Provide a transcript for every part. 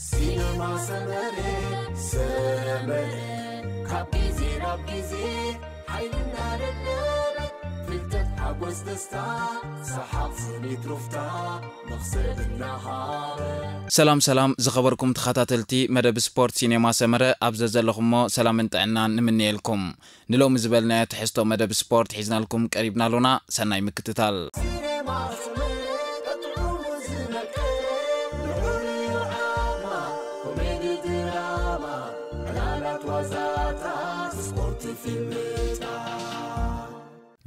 ሲነማ ሰመረ፣ ሰመረ፣ ካብ ግዜ ናብ ግዜ ሓይልና ደደበ፣ ፍልጠት፣ ሓጎስ፣ ደስታ፣ ሰሓቕ፣ ስኒት፣ ሩፍታ፣ መኽሰብ እናሃበ። ሰላም ሰላም፣ ዝኸበርኩም ተኸታተልቲ መደብ ስፖርት ሲኔማ ሰመረ፣ ኣብ ዘዘለኹሞ ሰላምን ጥዕናን ንምነየልኩም። ንሎሚ ዝበልናዮ ትሕዝቶ መደብ ስፖርት ሒዝናልኩም ቀሪብና ኣሎና። ሰናይ ምክትታል።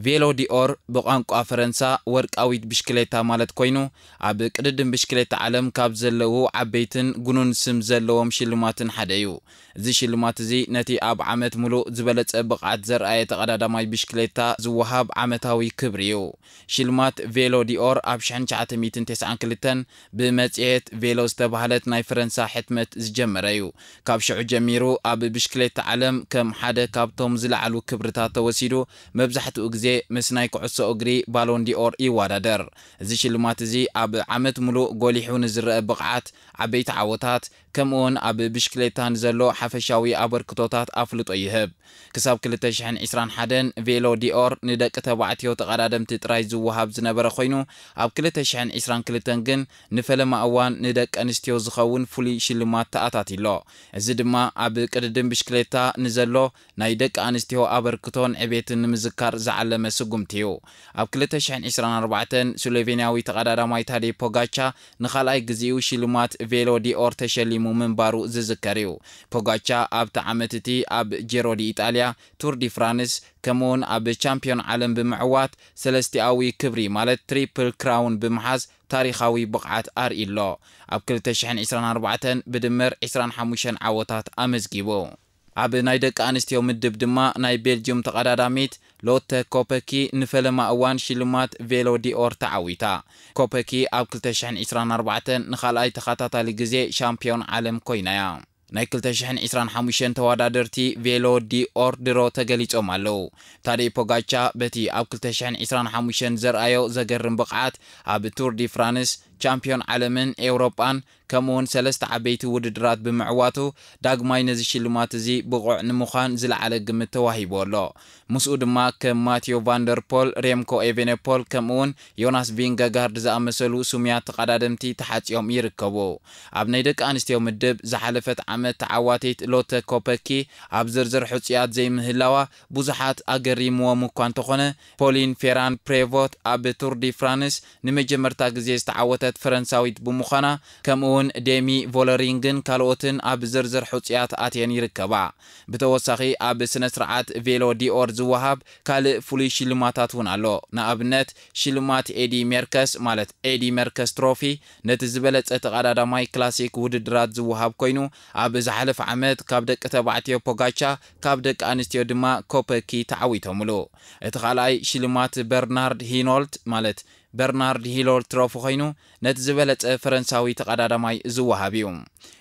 ቬሎ ዲኦር ብቋንቋ ፈረንሳ ወርቃዊት ብሽክሌታ ማለት ኮይኑ፣ ኣብ ቅድድም ብሽክሌታ ዓለም ካብ ዘለዉ ዓበይትን ግኑን ስም ዘለዎም ሽልማትን ሓደ እዩ። እዚ ሽልማት እዚ ነቲ ኣብ ዓመት ምሉእ ዝበለጸ ብቕዓት ዘርኣየ ተቐዳዳማይ ብሽክሌታ ዝወሃብ ዓመታዊ ክብሪ እዩ። ሽልማት ቬሎ ዲኦር ኣብ ሽሕን ትሽዓተ ሚእትን ተስዓን ክልተን ብመጽሔት ቬሎ ዝተባህለት ናይ ፈረንሳ ሕትመት ዝጀመረ እዩ። ካብ ሽዑ ጀሚሩ ኣብ ብሽክሌታ ዓለም ከም ሓደ ካብቶም ዝለዓሉ ክብርታት ተወሲዱ፣ መብዛሕትኡ ግዜ ምስ ናይ ኩዕሶ እግሪ ባሎን ዲኦር ይወዳደር። እዚ ሽልማት እዚ ኣብ ዓመት ምሉእ ጎሊሑ ንዝረአ ብቕዓት፣ ዓበይቲ ዓወታት፣ ከምኡውን ኣብ ብሽክሌታ ንዘሎ ሓፈሻዊ ኣበርክቶታት ኣፍልጦ ይህብ። ክሳብ ክልተ ሽሕን ዕስራን ሓደን ቬሎ ዲኦር ንደቂ ተባዕትዮ ተቐዳደምቲ ጥራይ ዝወሃብ ዝነበረ ኮይኑ፣ ኣብ ክልተ ሽሕን ዕስራን ክልተን ግን ንፈለማ እዋን ንደቂ ኣንስትዮ ዝኸውን ፍሉይ ሽልማት ተኣታቲሎ። እዚ ድማ ኣብ ቅድድም ብሽክሌታ ንዘሎ ናይ ደቂ ኣንስትዮ ኣበርክቶን ዕቤትን ንምዝካር ዝዓለመ ስጉምቲ እዩ። ኣብ ክልተ ሽሕን ዕስራን ኣርባዕተን ስሎቬንያዊ ተቐዳዳማይ ታዴ ፖጋቻ ንኻልኣይ ግዜኡ ሽልማት ቬሎ ዲኦር ተሸሊሙ ምንባሩ ዝዝከር እዩ። ፖጋቻ ኣብቲ ዓመት እቲ ኣብ ጄሮ ዲ ኢጣልያ፣ ቱር ዲ ፍራንስ፣ ከምኡውን ኣብ ቻምፒዮን ዓለም ብምዕዋት ሰለስቲኣዊ ክብሪ ማለት ትሪፕል ክራውን ብምሓዝ ታሪኻዊ ብቕዓት ኣርእዩ ኣሎ። ኣብ ክልተ ሽሕን ዕስራን ኣርባዕተን ብድምር ዕስራን ሓሙሽተን ዓወታት ኣመዝጊቡ። ኣብ ናይ ደቂ ኣንስትዮ ምድብ ድማ ናይ ቤልጅየም ተቐዳዳሚት ሎተ ኮፐኪ ንፈለማ እዋን ሽልማት ቬሎ ዲኦር ተዓዊታ። ኮፐኪ ኣብ ክልተ ሽሕን ዕስራን ኣርባዕተን ንኻልኣይ ተኸታታሊ ግዜ ሻምፒዮን ዓለም ኮይና እያ። ናይ ክልተ ሽሕን ዕስራን ሓሙሽተን ተወዳደርቲ ቬሎ ዲኦር ድሮ ተገሊጾም ኣለዉ። ታዴ ፖጋቻ በቲ ኣብ ክልተ ሽሕን ዕስራን ሓሙሽተን ዘርኣዮ ዘገርም ብቕዓት ኣብ ቱር ዲ ፍራንስ፣ ቻምፒዮን ዓለምን ኤውሮጳን ከምኡውን ሰለስተ ዓበይቲ ውድድራት ብምዕዋቱ ዳግማይ ነዚ ሽልማት እዚ ብቑዕ ንምዃን ዝለዓለ ግምት ተዋሂቡ ኣሎ። ምስኡ ድማ ከም ማቲዮ ቫንደርፖል፣ ሬምኮ ኤቬነፖል ከምኡውን ዮናስ ቪንገጋርድ ዝኣመሰሉ ስሙያት ተቐዳደምቲ ተሓጺኦም ይርከቡ። ኣብ ናይ ደቂ ኣንስትዮ ምድብ ዝሓለፈት ዓመት ተዓዋቲት ሎተ ኮፐኪ ኣብ ዝርዝር ሕጹያት ዘይምህላዋ ብዙሓት ኣገሪምዎም እኳ እንተኾነ፣ ፖሊን ፌራን ፕሬቮት ኣብ ቱር ዲ ፍራንስ ንመጀመርታ ግዜ ዝተዓወተት ፈረንሳዊት ብምዃና፣ ከምኡውን ዴሚ ቮለሪንግን ካልኦትን ኣብ ዝርዝር ሕጹያት ኣትየን ይርከባ። ብተወሳኺ ኣብ ስነ ስርዓት ቬሎ ዲኦር ዝወሃብ ካልእ ፍሉይ ሽልማታት እውን ኣሎ። ንኣብነት ሽልማት ኤዲ ሜርከስ ማለት ኤዲ መርከስ ትሮፊ ነቲ ዝበለጸ ተቐዳዳማይ ክላሲክ ውድድራት ዝወሃብ ኮይኑ፣ ኣብ ዝሓለፈ ዓመት ካብ ደቂ ተባዕትዮ ፖጋቻ፣ ካብ ደቂ ኣንስትዮ ድማ ኮፐኪ ተዓዊቶምሉ። እቲ ካልኣይ ሽልማት በርናርድ ሂኖልት ማለት በርናርድ ሂሎልድ ትሮፊ ኮይኑ ነቲ ዝበለጸ ፈረንሳዊ ተቐዳዳማይ ዝወሃብ እዩ።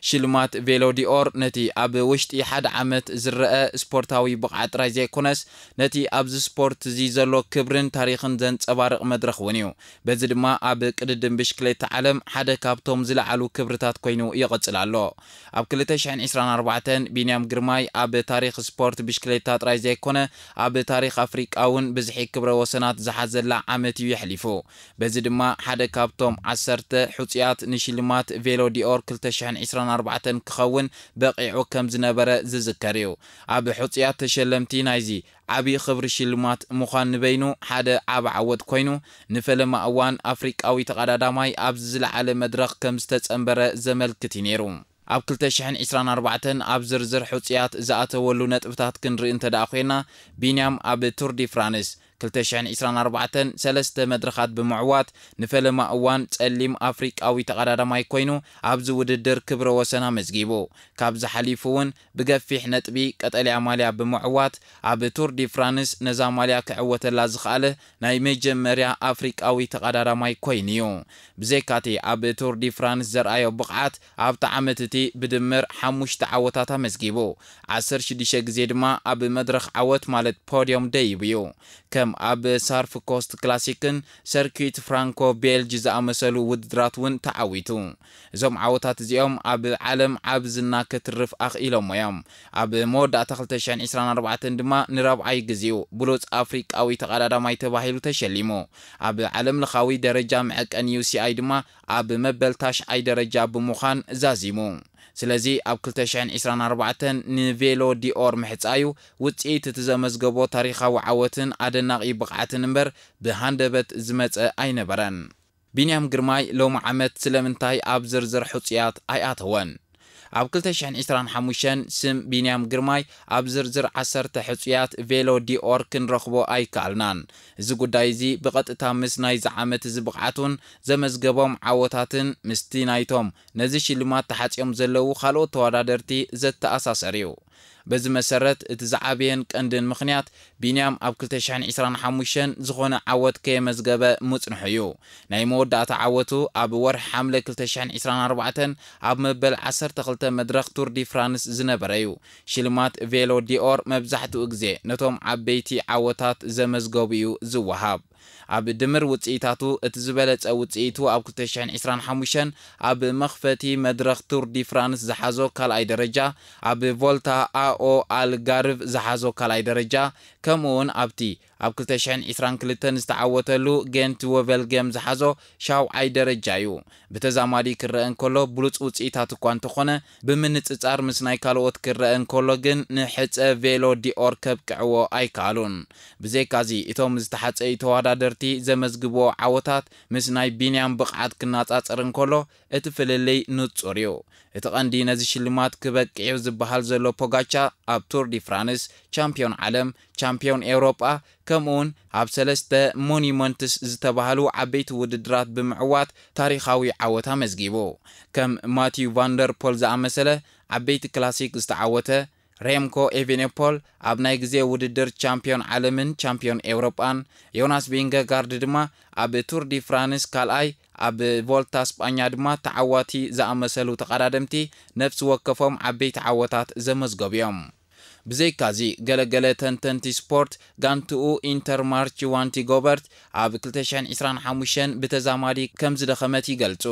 ሽልማት ቬሎ ዲኦር ነቲ ኣብ ውሽጢ ሓደ ዓመት ዝረአ ስፖርታዊ ብቕዓት ጥራይ ዘይኮነስ፣ ነቲ ኣብዚ ስፖርት እዚ ዘሎ ክብርን ታሪኽን ዘንጸባርቕ መድረኽ እውን እዩ። በዚ ድማ ኣብ ቅድድም ብሽክሌታ ዓለም ሓደ ካብቶም ዝለዓሉ ክብርታት ኮይኑ ይቕጽል ኣሎ። ኣብ ክልተ ሽሕን ዕስራን ኣርባዕተን ቢንያም ግርማይ ኣብ ታሪኽ ስፖርት ብሽክሌታ ጥራይ ዘይኮነ፣ ኣብ ታሪኽ ኣፍሪቃ እውን ብዝሒ ክብረ ወሰናት ዝሓዘላ ዓመት እዩ የሕሊፉ። በዚ ድማ ሓደ ካብቶም ዓሰርተ ሕጹያት ንሽልማት ቬሎ ዲኦር ክልተ ሽሕን ዕስራን ኣርባዕተን ክኸውን በቒዑ ከም ዝነበረ ዝዝከር እዩ። ኣብ ሕጹያት ተሸለምቲ ናይዚ ዓቢ ክብሪ ሽልማት ምዃን ንበይኑ ሓደ ዓቢ ዓወት ኮይኑ፣ ንፈለማ እዋን ኣፍሪቃዊ ተቐዳዳማይ ኣብዚ ዝለዓለ መድረኽ ከም ዝተጸንበረ ዘመልክት እዩ ነይሩ። ኣብ ክልተ ሽሕን ዕስራን ኣርባዕተን ኣብ ዝርዝር ሕጹያት ዝኣተወሉ ነጥብታት ክንርኢ እንተ ደኣ ኮይና፣ ቢንያም ኣብ ቱር ዲ ፍራንስ ክልተ ሽሕን ዕስራን ኣርባዕተን ሰለስተ መድረኻት ብምዕዋት ንፈለማ እዋን ጸሊም ኣፍሪቃዊ ተቐዳዳማይ ኮይኑ ኣብዚ ውድድር ክብረ ወሰን ኣመዝጊቡ። ካብዚ ሓሊፉ እውን ብገፊሕ ነጥቢ ቀጠልያ ማልያ ብምዕዋት ኣብ ቱር ዲ ፍራንስ ነዛ ማልያ ክዕወተላ ዝኸኣለ ናይ መጀመርያ ኣፍሪቃዊ ተቐዳዳማይ ኮይኑ እዩ። ብዘይካቲ ኣብ ቱር ዲ ፍራንስ ዘርኣዮ ብቕዓት ኣብቲ ዓመት እቲ ብድምር ሓሙሽተ ዓወታት ኣመዝጊቡ። ዓሰርተ ሽዱሽተ ግዜ ድማ ኣብ መድረኽ ዓወት ማለት ፖድዮም ደይቡ እዩ። ኣብ ሳርፍ ኮስት ክላሲክን ሰርኪት ፍራንኮ ቤልጅ ዝኣመሰሉ ውድድራት እውን ተዓዊቱ። እዞም ዓወታት እዚኦም ኣብ ዓለም ዓብ ዝና ከትርፍ ኣኽኢሎሞ እዮም። ኣብ መወዳእታ ክልተ ሽሕን ዕስራን ኣርባዕተን ድማ ንራብዓይ ግዜኡ ብሉጽ ኣፍሪቃዊ ተቐዳዳማይ ተባሂሉ ተሸሊሙ። ኣብ ዓለም ለኻዊ ደረጃ መዐቀኒ ዩ ሲ ኣይ ድማ ኣብ መበል ታሽዓይ ደረጃ ብምዃን ዛዚሙ። ስለዚ ኣብ ክልተ ሽሕን ዕስራን ኣርባዕተን ንቬሎ ዲኦር ምሕጻዩ ውጽኢት እቲ ዘመዝገቦ ታሪኻዊ ዓወትን ኣደናቒ ብቕዓትን እምበር ብሃንደበት ዝመጸ ኣይነበረን። ቢንያም ግርማይ ሎሚ ዓመት ስለምንታይ ኣብ ዝርዝር ሕጹያት ኣይኣተወን? ኣብ ክልተ ሽሕን ዕስራን ሓሙሽተን ስም ቢንያም ግርማይ ኣብ ዝርዝር ዓሰርተ ሕጹያት ቬሎ ዲኦር ክንረኽቦ ኣይከኣልናን። እዚ ጉዳይ እዚ ብቐጥታ ምስ ናይዚ ዓመት እዚ ብቕዓቱን ዘመዝገቦም ዓወታትን ምስቲ ናይቶም ነዚ ሽልማት ተሓጽዮም ዘለዉ ካልኦት ተወዳደርቲ ዘተኣሳሰር እዩ። በዚ መሰረት እቲ ዝዓበየን ቀንድን ምኽንያት ቢንያም ኣብ ክልተ ሽሕን ዕስራን ሓሙሽተን ዝኾነ ዓወት ከየመዝገበ ምጽንሑ እዩ። ናይ መወዳእታ ዓወቱ ኣብ ወርሒ ሓምለ ክልተ ሽሕን ዕስራን ኣርባዕተን ኣብ መበል ዓሰርተ ክልተ መድረኽ ቱር ዲ ፍራንስ ዝነበረ እዩ። ሽልማት ቬሎ ዲኦር መብዛሕትኡ ግዜ ነቶም ዓበይቲ ዓወታት ዘመዝገቡ እዩ ዝወሃብ። ኣብ ድምር ውጽኢታቱ እቲ ዝበለጸ ውጽኢቱ ኣብ ክልተ ሽሕን ዕስራን ሓሙሽተን ኣብ መኽፈቲ መድረኽ ቱር ዲ ፍራንስ ዝሓዞ ካልኣይ ደረጃ፣ ኣብ ቮልታ ኣኦ ኣልጋርቭ ዝሓዞ ካልኣይ ደረጃ፣ ከምኡ እውን ኣብቲ ኣብ ክልተ ሽሕን ዕስራን ክልተን ዝተዓወተሉ ጌንት ወቨልጌም ዝሓዞ ሻውዓይ ደረጃ እዩ። ብተዛማዲ ክረአ እንከሎ ብሉጽ ውጽኢታት እኳ እንተኾነ፣ ብምንጽጻር ምስ ናይ ካልኦት ክረአ እንከሎ ግን ንሕጸ ቬሎ ዲኦር ከብቅዕዎ ኣይከኣሉን። ብዘይካዚ እቶም ዝተሓጸዩ ተወዳደርቲ ዘመዝግብዎ ዓወታት ምስ ናይ ቢንያም ብቕዓት ክነጻጸር እንከሎ እቲ ፍልልይ ንጹር እዩ። እቲ ቀንዲ ነዚ ሽልማት ክበቅዕ እዩ ዝበሃል ዘሎ ፖጋቻ ኣብ ቱር ዲ ፍራንስ ቻምፒዮን ዓለም፣ ቻምፒዮን ኤውሮጳ፣ ከምኡውን ኣብ ሰለስተ ሞኒመንትስ ዝተባህሉ ዓበይቲ ውድድራት ብምዕዋት ታሪኻዊ ዓወት ኣመዝጊቡ። ከም ማቲዩ ቫንደር ፖል ዝኣመሰለ ዓበይቲ ክላሲክ ዝተዓወተ፣ ሬምኮ ኤቬኔፖል ኣብ ናይ ግዜ ውድድር ቻምፒዮን ዓለምን ቻምፒዮን ኤውሮጳን፣ ዮናስ ቪንገጋርድ ድማ ኣብ ቱር ዲ ፍራንስ ካልኣይ፣ ኣብ ቮልታ ስጳኛ ድማ ተዓዋቲ ዝኣመሰሉ ተቐዳደምቲ ነፍሲ ወከፎም ዓበይቲ ዓወታት ዘመዝገቡ እዮም። ብዘይካዚ፣ ገለገለ ተንተንቲ ስፖርት፣ ጋንትኡ ኢንተርማርች ዋንቲ ጎበርት ኣብ ክልተ ሽሕን ዕስራን ሓሙሽተን ብተዛማዲ ከም ዝደኸመት ይገልጹ።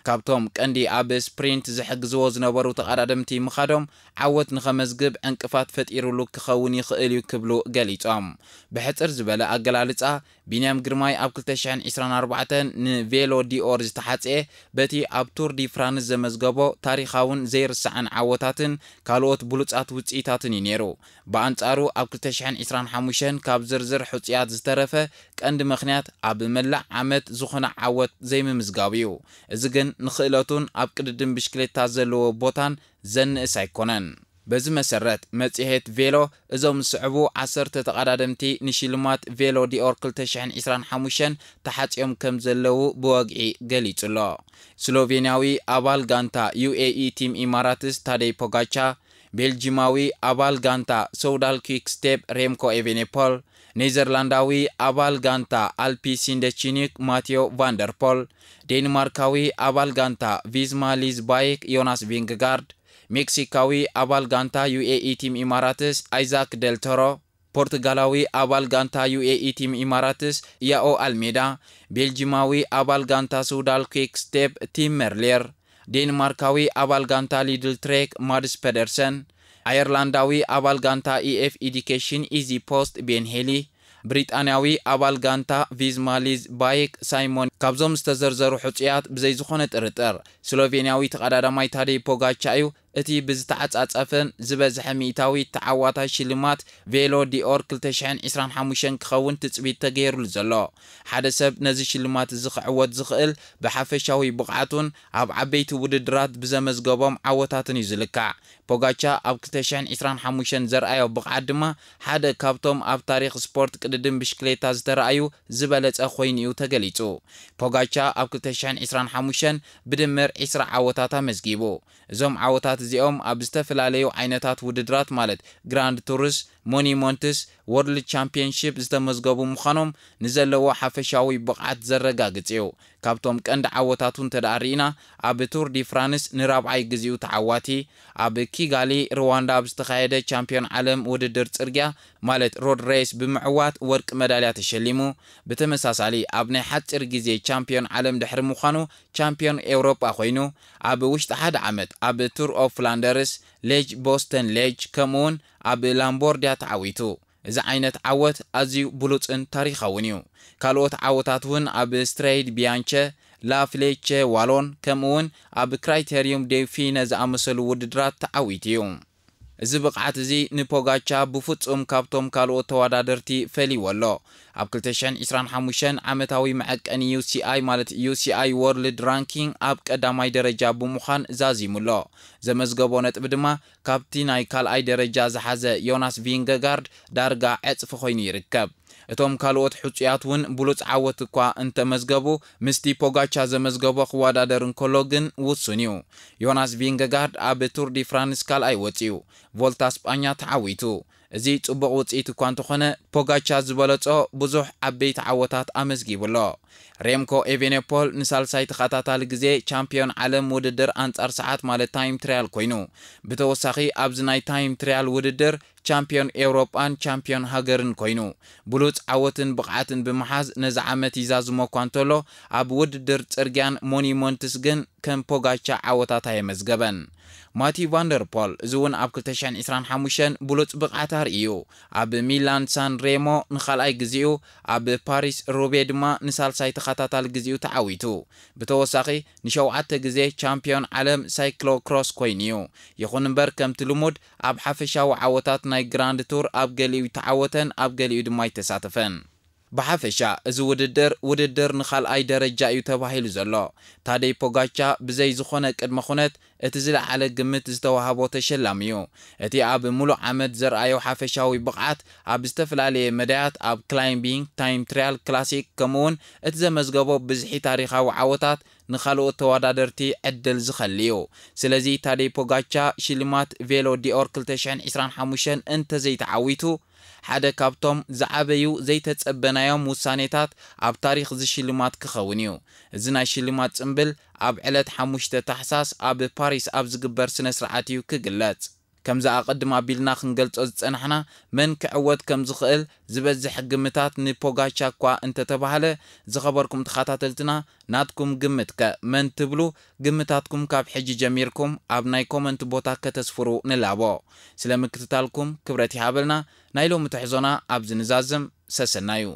ካብቶም ቀንዲ ኣብ ስፕሪንት ዝሕግዝዎ ዝነበሩ ተቐዳደምቲ ምኻዶም ዓወት ንኸመዝግብ ዕንቅፋት ፈጢሩሉ ክኸውን ይኽእል እዩ ክብሉ ገሊጾም። ብሕጽር ዝበለ ኣገላልጻ፣ ቢንያም ግርማይ ኣብ ክልተ ሽሕን ዕስራን ኣርባዕተን ንቬሎ ዲኦር ዝተሓጽኤ በቲ ኣብ ቱር ዲ ፍራንስ ዘመዝገቦ ታሪኻውን ዘይርሳዕን ዓወታትን ካልኦት ብሉጻት ውጽኢታትን እዩ ነይሩ። ብኣንጻሩ ኣብ ክልተ ሽሕን ዕስራን ሓሙሽተን ካብ ዝርዝር ሕጹያት ዝተረፈ ቀንዲ ምኽንያት ኣብ መላእ ዓመት ዝኾነ ዓወት ዘይምምዝጋቡ እዩ። እዚ ግን ንኽእለቱን ኣብ ቅድድም ብሽክሌታ ዘለዎ ቦታን ዘንእስ ኣይኮነን። በዚ መሰረት መጽሔት ቬሎ እዞም ዝስዕቡ ዓሰርተ ተቐዳደምቲ ንሽልማት ቬሎ ዲኦር ክልተ ሽሕን ዕስራን ሓሙሽተን ተሓጽዮም ከም ዘለዉ ብወግዒ ገሊጹ ኣሎ። ስሎቬንያዊ ኣባል ጋንታ ዩ ኤ ኢ ቲም ኢማራትስ ታደይ ፖጋቻ፣ ቤልጂማዊ ኣባል ጋንታ ሶውዳል ኪክ ስቴፕ ሬምኮ ኤቬኔፖል፣ ኔዘርላንዳዊ ኣባል ጋንታ ኣልፒ ሲንደቺኒክ ማቴዮ ቫንደርፖል፣ ዴንማርካዊ ኣባል ጋንታ ቪዝማ ሊዝ ባይክ ዮናስ ቪንግጋርድ፣ ሜክሲካዊ ኣባል ጋንታ ዩ ኤ ኢ ቲም ኢማራትስ ኣይዛክ ደል ቶሮ፣ ፖርቱጋላዊ ኣባል ጋንታ ዩ ኤ ኢ ቲም ኢማራትስ ያኦ ኣልሜዳ፣ ቤልጂማዊ ኣባል ጋንታ ሱዳል ኩክ ስቴፕ ቲም መርሌር፣ ዴንማርካዊ ኣባል ጋንታ ሊድል ትሬክ ማድስ ፐደርሰን፣ ኣየርላንዳዊ ኣባል ጋንታ ኢ ኤፍ ኢዲኬሽን ኢዚ ፖስት ቤን ሄሊ፣ ብሪጣንያዊ ኣባል ጋንታ ቪዝማ ሊዝ ባይክ ሳይሞን፣ ካብዞም ዝተዘርዘሩ ሕጹያት ብዘይ ዝኾነ ጥርጥር ስሎቬንያዊ ተቐዳዳማይ ታደይ ፖጋቻ እዩ። እቲ ብዝተዓጻጸፈን ዝበዝሐ ሚእታዊ ተዓዋታይ ሽልማት ቬሎ ዲኦር ክልተ ሽሕን ዕስራን ሓሙሽተን ክኸውን ትጽቢት ተገይሩሉ ዘሎ። ሓደ ሰብ ነዚ ሽልማት እዚ ክዕወት ዝኽእል ብሓፈሻዊ ብቕዓቱን ኣብ ዓበይቲ ውድድራት ብዘመዝገቦም ዓወታትን እዩ ዝልካዕ። ፖጋቻ ኣብ ክልተ ሽሕን ዕስራን ሓሙሽተን ዘርኣዮ ብቕዓት ድማ ሓደ ካብቶም ኣብ ታሪኽ ስፖርት ቅድድም ብሽክሌታ ዝተረኣዩ ዝበለጸ ኮይኑ እዩ ተገሊጹ። ፖጋቻ ኣብ ክልተ ሽሕን ዕስራን ሓሙሽተን ብድምር ዕስራ ዓወታት ኣመዝጊቡ። እዞም ዓወታት እዚኦም ኣብ ዝተፈላለዩ ዓይነታት ውድድራት ማለት ግራንድ ቱርስ፣ ሞኒመንትስ፣ ወርልድ ቻምፒየንሺፕ ዝተመዝገቡ ምዃኖም ንዘለዎ ሓፈሻዊ ብቕዓት ዘረጋግጽ እዩ። ካብቶም ቀንዲ ዓወታቱ እንተ ደኣ ርኢና፣ ኣብ ቱር ዲ ፍራንስ ንራብዓይ ግዜኡ ተዓዋቲ፣ ኣብ ኪጋሊ ሩዋንዳ ኣብ ዝተኻየደ ቻምፒዮን ዓለም ውድድር ጽርግያ ማለት ሮድ ሬስ ብምዕዋት ወርቂ መዳልያ ተሸሊሙ። ብተመሳሳሊ ኣብ ናይ ሓጺር ግዜ ቻምፒዮን ዓለም ድሕሪ ምዃኑ ቻምፒዮን ኤውሮጳ ኮይኑ፣ ኣብ ውሽጢ ሓደ ዓመት ኣብ ቱር ኦፍ ፍላንደርስ፣ ሌጅ ቦስተን ሌጅ ከምኡውን ኣብ ላምቦርድያ ተዓዊቱ። እዚ ዓይነት ዓወት ኣዝዩ ብሉጽን ታሪኻውን እዩ። ካልኦት ዓወታት እውን ኣብ ስትሬይድ ቢያንቸ፣ ላ ፍሌቸ ዋሎን ከምኡውን ኣብ ክራይቴሪዩም ዴፊነ ዝኣመሰሉ ውድድራት ተዓዊቱ እዩ። እዚ ብቕዓት እዚ ንፖጋቻ ብፍጹም ካብቶም ካልኦት ተወዳደርቲ ፈልይዎ ኣሎ። ኣብ ክልተ ሽሕን ዕስራን ሓሙሽተን ዓመታዊ መዐቀኒ ዩ ሲ ኣይ ማለት ዩ ሲ ኣይ ወርልድ ራንኪንግ ኣብ ቀዳማይ ደረጃ ብምዃን ዛዚሙ ኣሎ። ዘመዝገቦ ነጥቢ ድማ ካብቲ ናይ ካልኣይ ደረጃ ዝሓዘ ዮናስ ቪንገጋርድ ዳርጋ ዕጽፊ ኮይኑ ይርከብ። እቶም ካልኦት ሕጹያት እውን ብሉጽ ዓወት እኳ እንተመዝገቡ፣ ምስቲ ፖጋቻ ዘመዝገቦ ክወዳደር እንከሎ ግን ውሱን እዩ። ዮናስ ቪንገጋርድ ኣብ ቱር ዲ ፍራንስ ካልኣይ ወጺኡ፣ ቮልታ ስጳኛ ተዓዊቱ። እዚ ጽቡቕ ውጽኢት እኳ እንተኾነ፣ ፖጋቻ ዝበለጾ ብዙሕ ዓበይቲ ዓወታት ኣመዝጊቡ ኣሎ። ሬምኮ ኤቬኔፖል ንሳልሳይ ተኸታታሊ ግዜ ቻምፒዮን ዓለም ውድድር ኣንጻር ሰዓት ማለት ታይም ትራያል ኮይኑ፣ ብተወሳኺ ኣብዚ ናይ ታይም ትራያል ውድድር ቻምፒዮን ኤውሮጳን ቻምፒዮን ሃገርን ኮይኑ፣ ብሉጽ ዓወትን ብቕዓትን ብምሓዝ ነዚ ዓመት ይዛዝሞ እኳ እንተሎ፣ ኣብ ውድድር ጽርግያን ሞኒመንትስ ግን ከም ፖጋቻ ዓወታት ኣየመዝገበን። ማቲ ቫንደርፖል እዚ እውን ኣብ ክልተ ሽሕን ዕስራን ሓሙሽተን ብሉጽ ብቕዓት ኣርእዩ። ኣብ ሚላን ሳን ሬሞ ንኻልኣይ ግዜኡ፣ ኣብ ፓሪስ ሩቤ ድማ ንሳልሳይ ተኸታታሊ ግዜኡ ተዓዊቱ። ብተወሳኺ ንሸውዓተ ግዜ ቻምፒዮን ዓለም ሳይክሎ ክሮስ ኮይኑ እዩ። ይኹን እምበር ከምቲ ልሙድ ኣብ ሓፈሻዊ ዓወታት ናይ ግራንድ ቱር ኣብ ገሊኡ ይተዓወተን ኣብ ገሊኡ ድማ ኣይተሳተፈን። ብሓፈሻ እዚ ውድድር ውድድር ንኻልኣይ ደረጃ እዩ ተባሂሉ ዘሎ። ታደይ ፖጋቻ ብዘይ ዝኾነ ቅድመ ኩነት እቲ ዝለዓለ ግምት ዝተዋህቦ ተሸላሚ እዩ። እቲ ኣብ ምሉእ ዓመት ዘርኣዮ ሓፈሻዊ ብቕዓት ኣብ ዝተፈላለየ መዳያት ኣብ ክላይምቢንግ፣ ታይም ትራያል፣ ክላሲክ ከምኡውን እቲ ዘመዝገቦ ብዝሒ ታሪኻዊ ዓወታት ንኻልኦት ተወዳደርቲ ዕድል ዝኸሊ እዩ። ስለዚ ታደይ ፖጋቻ ሽልማት ቬሎ ዲኦር ክልተ ሽሕን ዕስራን ሓሙሽተን እንተዘይተዓዊቱ ሓደ ካብቶም ዝዓበዩ ዘይተጸበናዮም ውሳኔታት ኣብ ታሪኽ ዝሽልማት ክኸውን እዩ። እዚ ናይ ሽልማት ጽምብል ኣብ ዕለት ሓሙሽተ ታሕሳስ ኣብ ፓሪስ ኣብ ዝግበር ስነ ስርዓት እዩ ክግለጽ። ከምዚ ኣቐድም ኣቢልና ክንገልጾ ዝጸናሕና መን ክዕወት ከም ዝኽእል ዝበዝሕ ግምታት ንፖጋቻ እኳ እንተተባህለ፣ ዝኸበርኩም ተኸታተልትና ናትኩም ግምት ከ መን ትብሉ? ግምታትኩም ካብ ሕጂ ጀሚርኩም ኣብ ናይ ኮመንት ቦታ ከተስፍሩ ንላቦ። ስለ ምክትታልኩም ክብረት ይሃበልና። ናይ ሎሚ ትሕዞና ኣብዚ ንዛዝም። ሰሰናዩ።